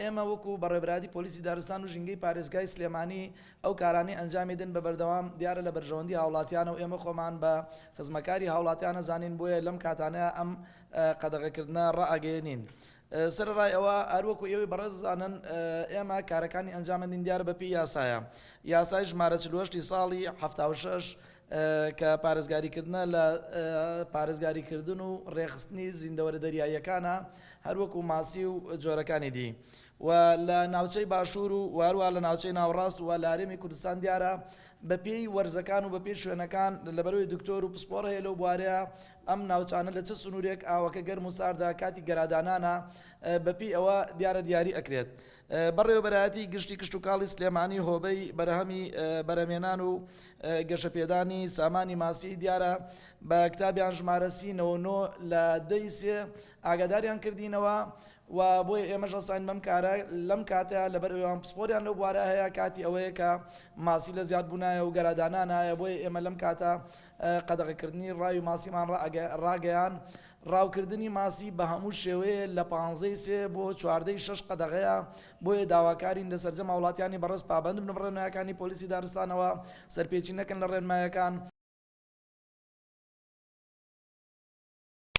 ئێمە وەکو بەڕێوەبەرایەتی پۆلیسی دارستان و ژینگەی پارێزگای سلێمانی ئەو کارانەی ئەنجامی دەن بە بەردەوام دیارە لە بەرژەوەندی هاوڵاتیانە و ئێمە خۆمان بە خزمەکاری هاوڵاتیان ئەزانین بۆیە لەم کاتانەیا ئەم قەدەغەکردنە ڕائەگەیەنین. سەرەڕای ئەوە هەروەکو ئێوەی بەڕێز زانن ئێمە کارەکانی ئەنجامەدین دیارە بەپێی یاسایە یاسای ژمارە 48 ی ساڵی 76 کە پارێزگاریکردنە لە پارێزگاریکردن و ڕێکخستنی زیندەوەرە دەریاییەکانە هەروەکو ماسی و جۆرەکانی دی و لە ناوچەی باشوور و هەروەها لە ناوچەی ناوەڕاست و لە هەرێمی کوردستان دیارە بەپێی وەرزەکان و بەپێی شوێنەکان لەبەرەوەی دکتۆر و پسپۆڕ هەیە لەو بوارەیە ئەم ناوچانە لە چ سنوورێک ئاوەکە گەرم و ساردە کاتی گەرادانانە بەپێی ئەوە دیارە دیاری ئەکرێت. بەڕێوەبەرایەتی گشتی کشتوکاڵی سلێمانی هۆبەی بەرهەمی بەرهەمێنان و گەشەپێدانی سامانی ماسی دیارە بە کتابیان ژمارە سی 99 لە دەی سێ ئاگاداریان کردینەوە و بۆیە ئێمەش هەستاین بەم کارە لەم کاتە لەبەر ئەوان پسپۆریان لەو بوارە هەیە کاتی ئەوەیە کە ماسی لە زیادبوونایە و گەرادانانایە بۆیە ئێمە لەم کاتە قەدەغەکردنی ڕاوی ماسیمان ڕاگەیان ڕاوکردنی ماسی بە هەموو شێوەیە لە پانزەی سێ بۆ چواردەی شەش قەدەغەیە، بۆیە داواکارین لە سەرجەم هاوڵاتیانی بەڕێز پابەند بن بە ڕێنمایەکانی پۆلیسی دارستانەوە، سەرپێچی نەکەن لە ڕێنمایەکان.